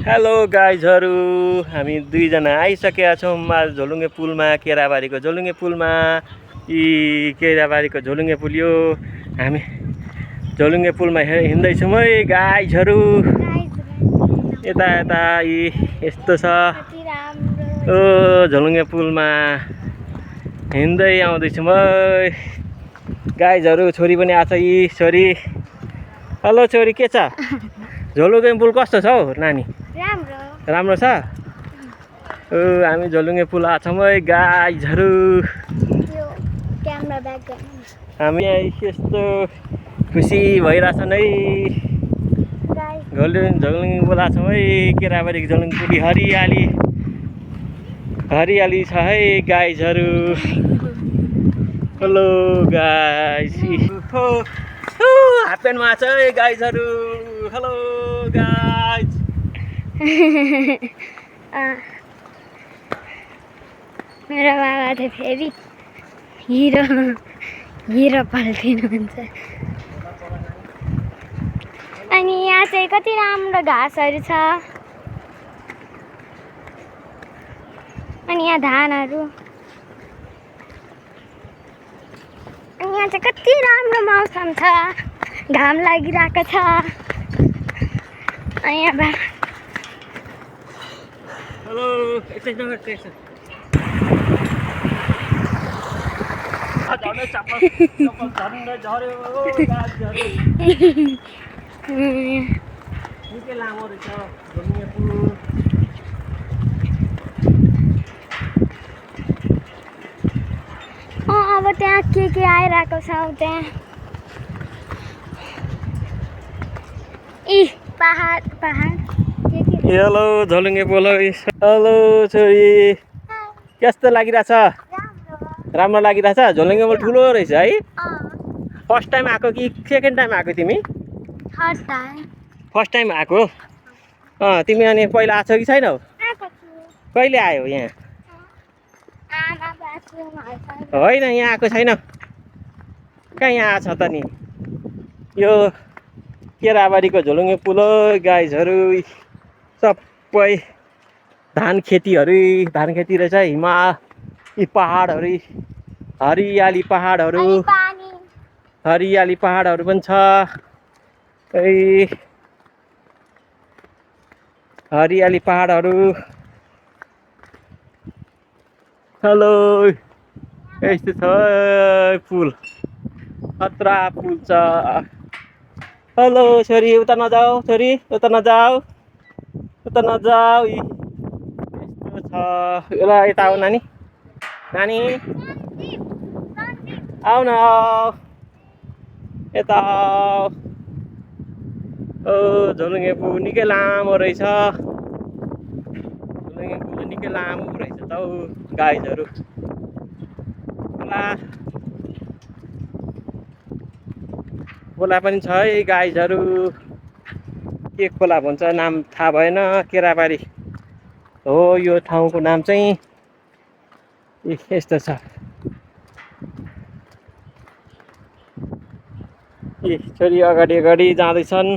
Hello गाइजहरू, हामी दुईजना आइसकेका छौँ झोलुङ्गे पुलमा, केराबारीको झोलुङ्गे पुलमा। केराबारीको झोलुङ्गे पुल यो। हामी झोलुङ्गे पुलमा हिँड्दैछौँ है गाइजहरू। यता यता यस्तो छ। ओ झोलुङ्गे पुलमा हिँड्दै आउँदैछौँ है गाइजहरू। छोरी पनि आछ। छोरी, हेलो छोरी, के छ? झोलुङ्गे पुल कस्तो छ हौ नानी? राम्रो छ। हामी झोलुङ्गे पुल आछौँ है गाइजहरू। हामी यस्तो खुसी भइरहेछन् है। झोलुङ्गे पुल आछौँ है। केराबारीको झोलुङ्गे पुल हरियाली हरियाली छ है गाइजहरू। हेलो गाइज, हाफ प्यान्टमा छ है गाइजहरू। Hello guys. मेरो बाबा त फेरि हिरो पल्टिनुहुन्छ। अनि यहाँ चाहिँ कति राम्रो घाँसहरू छ। अनि यहाँ धानहरू। अनि यहाँ चाहिँ कति राम्रो मौसम छ। घाम लागिरहेको छ। अनि यहाँ हेलो, एकछिन एकछिन। निकै लामो रहेछ झोलुङ्गे पुल। अब त्यहाँ के आइरहेको छ त्यहाँ। पहाड हेलो झोलुङ्गे पुल। हेलो छोरी, कस्तो लागिरहेछ? राम्रो लागिरहेछ। झोलुङ्गे पुल ठुलो रहेछ है। फर्स्ट टाइम आएको कि सेकेन्ड टाइम आएको तिमी? फर्स्ट टाइम आएको। तिमी अनि पहिला आएको कि छैनौ? कहिले आयो यहाँ? होइन, यहाँ आएको छैन। कहाँ यहाँ आएको छ त नि? यो केराबारीको झोलुङ्गे पुल हो गाइजहरू। सबै धान खेती रहेछ। यी पहाडहरू, हरियाली पहाडहरू पनि छ। हरियाली पहाडहरू। हेलो, यस्तो छ पुल, खतरा पुल छ। हेलो छोरी, उता नजाऊ। छोरी, उता नजाऊ। यस्तो छ। यता आऊ नानी। नानी आऊ न, यता। झोलुङ्गे पुल निकै लामो रहेछ। झोलुङ्गे पुल निकै लामो रहेछ त हौ गाइजहरू। खोला पनि छ है गाइजहरू। के खोला भन्छ नाम थाहा भएन। केराबारी हो यो ठाउँको नाम चाहिँ। यस्तो छ। छोरी अगाडि जाँदैछन्।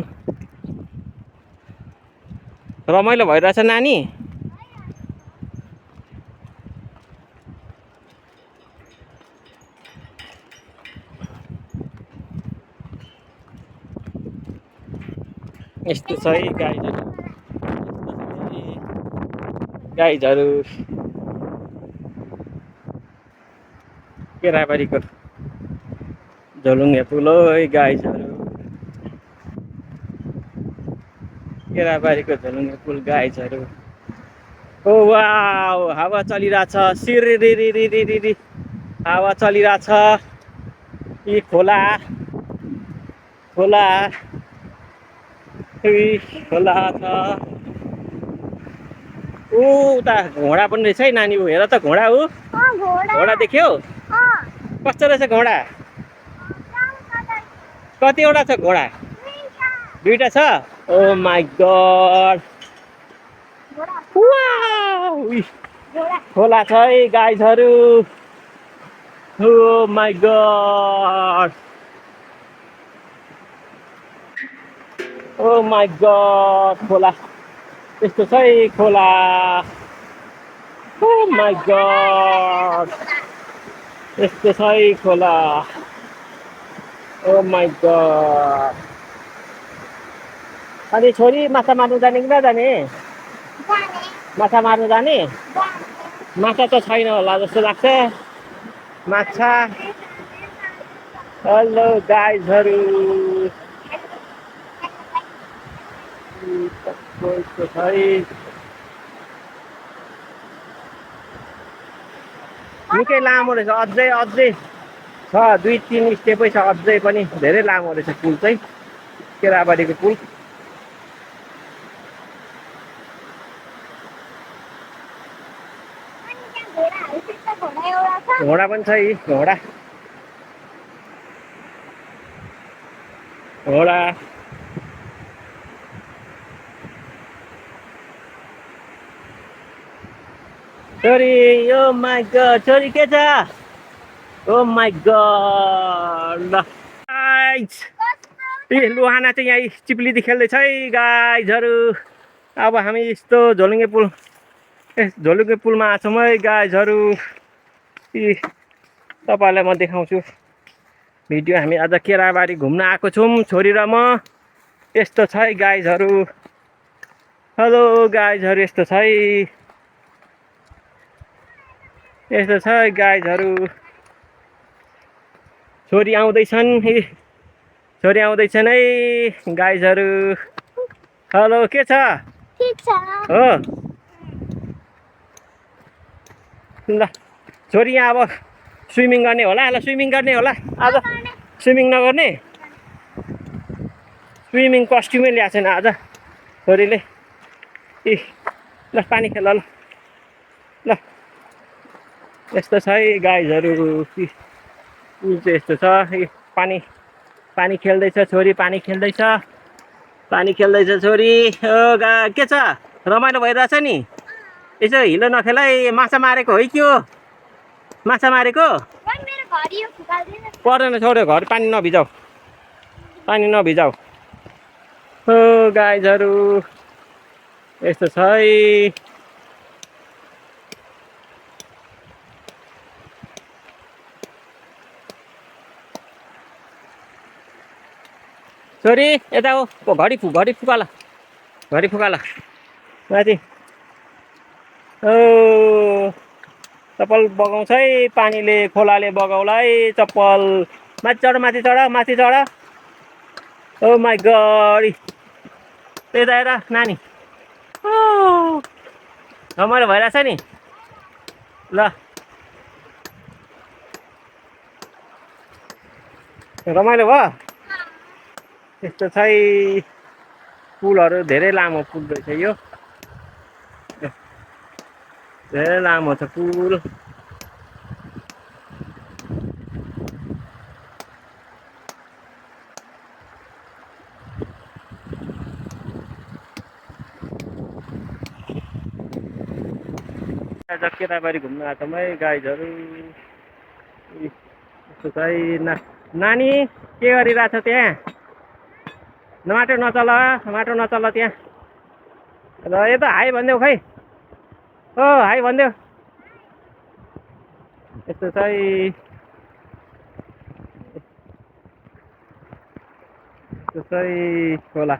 रमाइलो भइरहेछ नानी। यस्तो छ है गाइजहरू। केराबारीको झोलुङ्गे पुल हो है गाइजहरू। केराबारीको झोलुङ्गे पुल गाइजहरू। ओ वाउ, हावा चलिरहेछ। सिरिरिरिरिरिरि हावा चलिरहेछ। यी खोला छ। उता घोडा पनि रहेछ है नानी। हेर त घोडा हो। घोडा देख्यौ? कस्तो रहेछ घोडा? कतिवटा छ घोडा? दुईटा छ। Oh my god. खोला छ है गाइजहरू। Oh my god. Oh my god, खोला यस्तो छ है खोला ओ माई गड यस्तो छ है खोला ओ माई गड अनि छोरी माछा मार्नु जाने कि नजाने माछा मार्नु जाने माछा त छैन होला जस्तो लाग्छ माछा हेलो गाइजहरू यस्तो छ है निकै लामो रहेछ अझै अझै छ 2-3 स्टेपै छ अझै पनि धेरै लामो रहेछ पुल चाहिँ केराबारीको पुल घोडा पनि छ यी घोडा घोडा छोरी ओ माई गड छोरी के छ ओ माई गड ल गाइज ए लुहाना चाहिँ यहाँ चिप्लिँदै खेल्दैछ है गाइजहरू अब हामी यस्तो झोलुङ्गे पुल झोलुङ्गे पुलमा आछौँ है गाइजहरू यी तपाईँहरूलाई म देखाउँछु भिडियो हामी आज केराबारी घुम्न आएको छौँ छोरी र म यस्तो छ है गाइजहरू हेलो गाइजहरू यस्तो छ है यस्तो छ है गाइजहरू छोरी आउँदैछन् छोरी आउँदैछन् है गाइजहरू हेलो के छ हो ल छोरी यहाँ अब स्विमिङ गर्ने होला ल स्विमिङ गर्ने होला आज स्विमिङ नगर्ने स्विमिङ कस्ट्युमै ल्याएको छैन आज छोरीले ए ल पानी खेल ल ल यस्तो छ है गाइजहरू पुल चाहिँ यस्तो छ पानी पानी खेल्दैछ छोरी पानी खेल्दैछ छोरी ओ के छ रमाइलो भइरहेछ नि यसो हिलो नखेल है माछा मारेको है के हो माछा मारेको पर्दैन छोड्यो घर पानी नभिजाऊ हो गाइजहरू यस्तो छ है छोरी यता हो घडी फुकाला माथि ओ चप्पल बगाउँछ है पानीले खोलाले बगाउला है चप्पल माथि चढ ओ माई गड यता हेर नानी रमाइलो भइरहेछ नि ल रमाइलो भयो यस्तो छ है पुलहरू धेरै लामो पुल रहेछ यो धेरै लामो छ पुल आज केराबारी घुम्न आएको है गाइजहरू यस्तो छ है नानी के गरिरहेछ त्यहाँ माटो नचल त्यहाँ र यता हाई भनिदेऊ खै ओ हाई भनिदेऊ यस्तो छ है यस्तो छ है खोला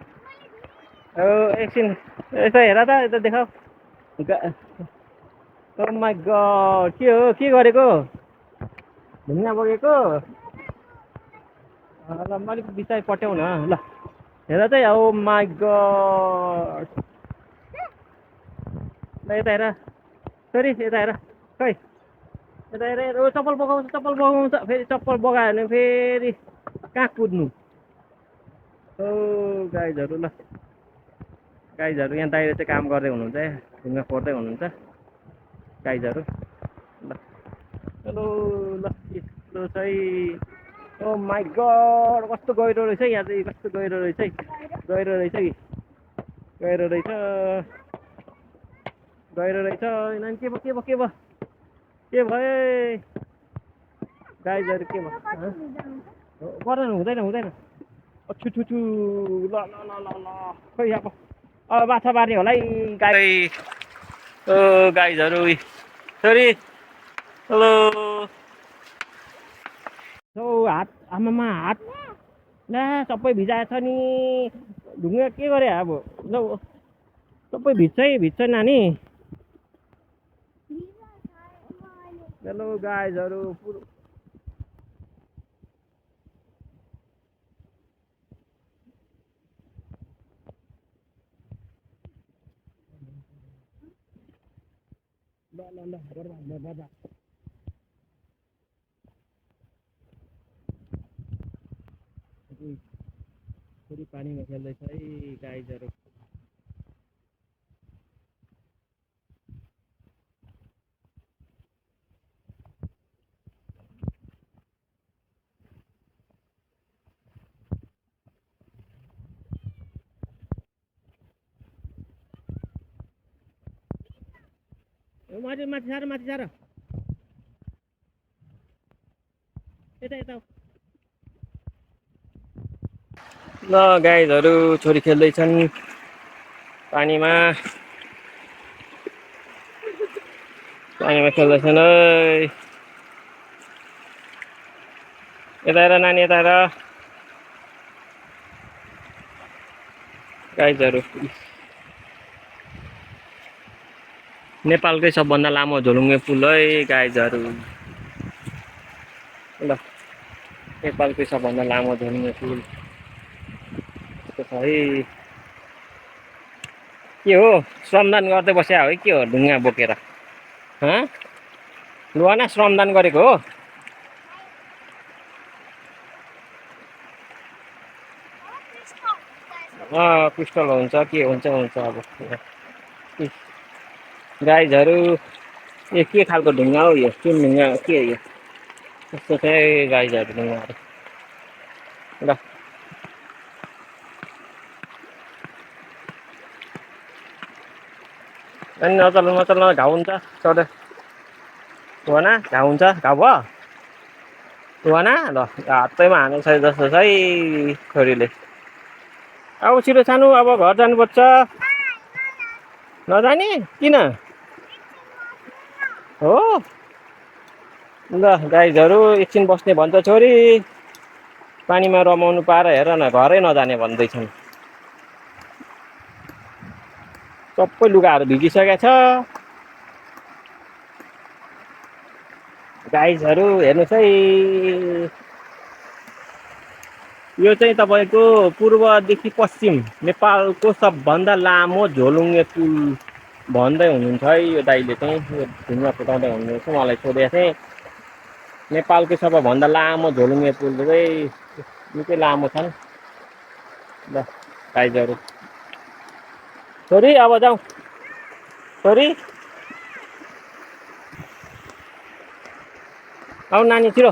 ओ एकछिन यता हेर त यता देखाऊ ओ माई गड के हो के गरेको ढुङ्गा बगेको ल अलिक बिचाइ पट्याउ न ल हेर त ओ माई गड ल यता हेर छोरी यता हेर खै यता हेर ओ चप्पल बगाउँछ फेरि चप्पल बगायो भने फेरि कहाँ कुद्नु ओ गाइजहरू ल गाइजहरू यहाँ बाहिर चाहिँ काम गर्दै हुनुहुन्छ ढुङ्गा फोर्दै हुनुहुन्छ गाइजहरू ल हेलो ल यस्तो चाहिँ ओ माई गड कस्तो गहिरो रहेछ यहाँ चाहिँ कस्तो गहिरो रहेछ कि गहिरो रहेछ नानी के भयो गाइजहरू के भयो पर्दैन हुँदैन छु ल खै अब अब माछा मार्ने होला है गाई। ओ गाइजहरू छोरी हेलो। हात आमामा हात ला सबै भिजाएछ नि। ढुङ्गा के गरे अब लौ सबै भिज्छ नानी। हेलो गाइजहरू छोरी पानीमा खेल्दैछ है गाइजहरू। माथि सार यता ल गाइजहरू छोरी खेल्दैछन् पानीमा खेल्दैछन् है। यता हेर नानी यता हेर गाइजहरू। नेपालकै सबभन्दा लामो झोलुङ्गे पुल है गाइजहरू। ल नेपालकै सबभन्दा लामो झोलुङ्गे पुल है। के हो श्रमदान गर्दै बस्या हो के हो ढुङ्गा बोकेर लुवाना श्रमदान गरेको हो। पिस्टल हुन्छ के हुन्छ अब गाइजहरू। यो के खालको ढुङ्गा हो यो चुन ढुङ्गा के हो यो यस्तो चाहिँ गाइजहरू ढुङ्गाहरू। ल अनि नचल्नु घाउ हुन्छ चढ भन घाउ हुन्छ घाउ भयो भन ल हातैमा हानेको छ जस्तो छ है छोरीले। अब छिटो सानो अब घर जानुपर्छ। नजाने किन हो। ल गाइजहरू एकछिन बस्ने भन्छ छोरी पानीमा रमाउनु पाएर हेर न घरै नजाने भन्दैछन्। सबै लुगाहरू भिजिसकेको छ गाइजहरू हेर्नुहोस् है। यो चाहिँ तपाईँको पूर्वदेखि पश्चिम नेपालको सबभन्दा लामो झोलुङ्गे पुल भन्दै हुनुहुन्छ है यो दाइले चाहिँ। यो ढुङ्गा फुटाउँदै हुनुहुन्छ मलाई सोधेको थिएँ। नेपालकै सबभन्दा लामो झोलुङ्गे पुल चाहिँ निकै लामो छन्। ल गाइजहरू छोरी अब जाउँ छोरी आऊ नानी छिटो।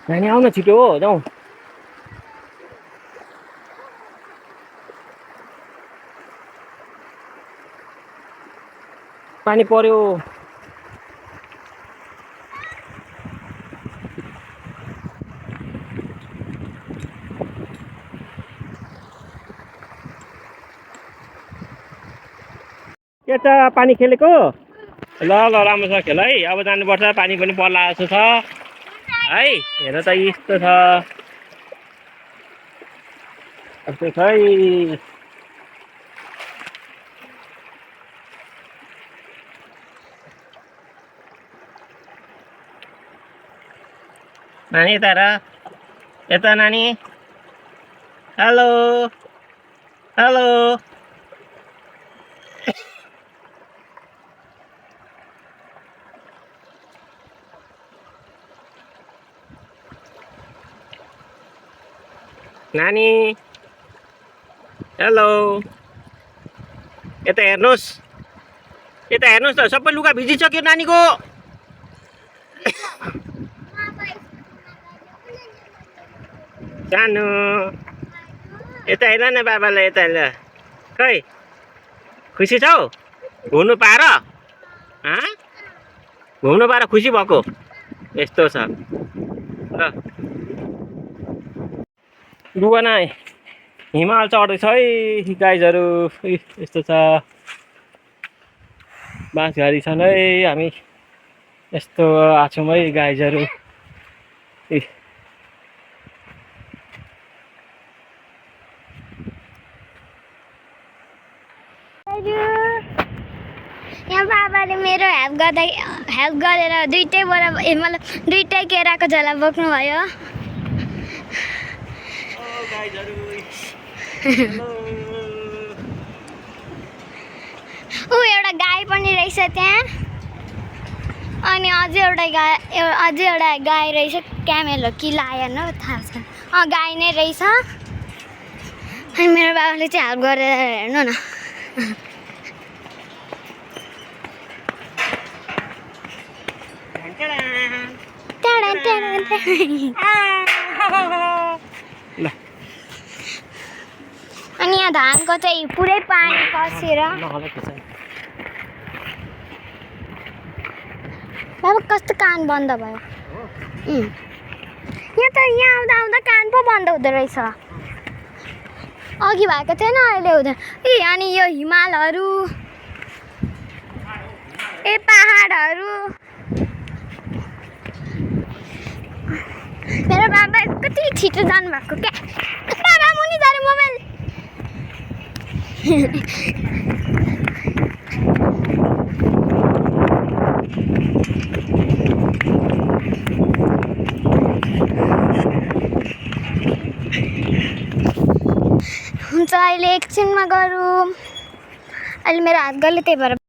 नानी आउन छिटो हो जाउँ। पानी पर्यो। के छ पानी खेलेको? ल राम्रोसँग खेल है। अब जानुपर्छ पानी पनि पर्ला जस्तो छ है। हेर त यस्तो छ यस्तो छ है। नानी यता हेर यता नानी हेलो हेलो। नानी हेलो यता हेर्नुहोस् त सबै लुगा भिजिसक्यो नानीको। सानो यता हेर न बाबालाई यता हेर। खै खुसी छौ घुम्नु पाएर? घुम्नु पाएर खुसी भएको यस्तो छ। ल डुगना हिमाल चढ्दैछ है गाइजहरू यस्तो छ बाँसघारी छन् है हामी यस्तो आएको छौँ है गाइजहरू यहाँ बाबाले मेरो हेल्प गरेर दुइटैबाट मतलब दुइटै केराको झोला बोक्नुभयो ऊ एउटा गाई पनि रहेछ त्यहाँ अनि अझै एउटा गाई रहेछ क्यामेल हो कि लायन हो थाहा छ गाई नै रहेछ अनि मेरो बाबाले चाहिँ हेल्प गरेर हेर्नु न अनि यहाँ धानको चाहिँ पुरै पानी पसेर बाबा कस्तो कान बन्द भयो यहाँ आउँदा आउँदा कान पो बन्द हुँदो रहेछ अघि भएको थिएन अहिले हुँदैन अनि यो हिमालहरू पहाडहरू मेरो बाबा कति छिटो जानुभएको क्या बाबा मुनि झऱ्यो मोबाइल हुन्छ अहिले एकछिनमा गरौँ अहिले मेरो हात गल्यो त्यही भएर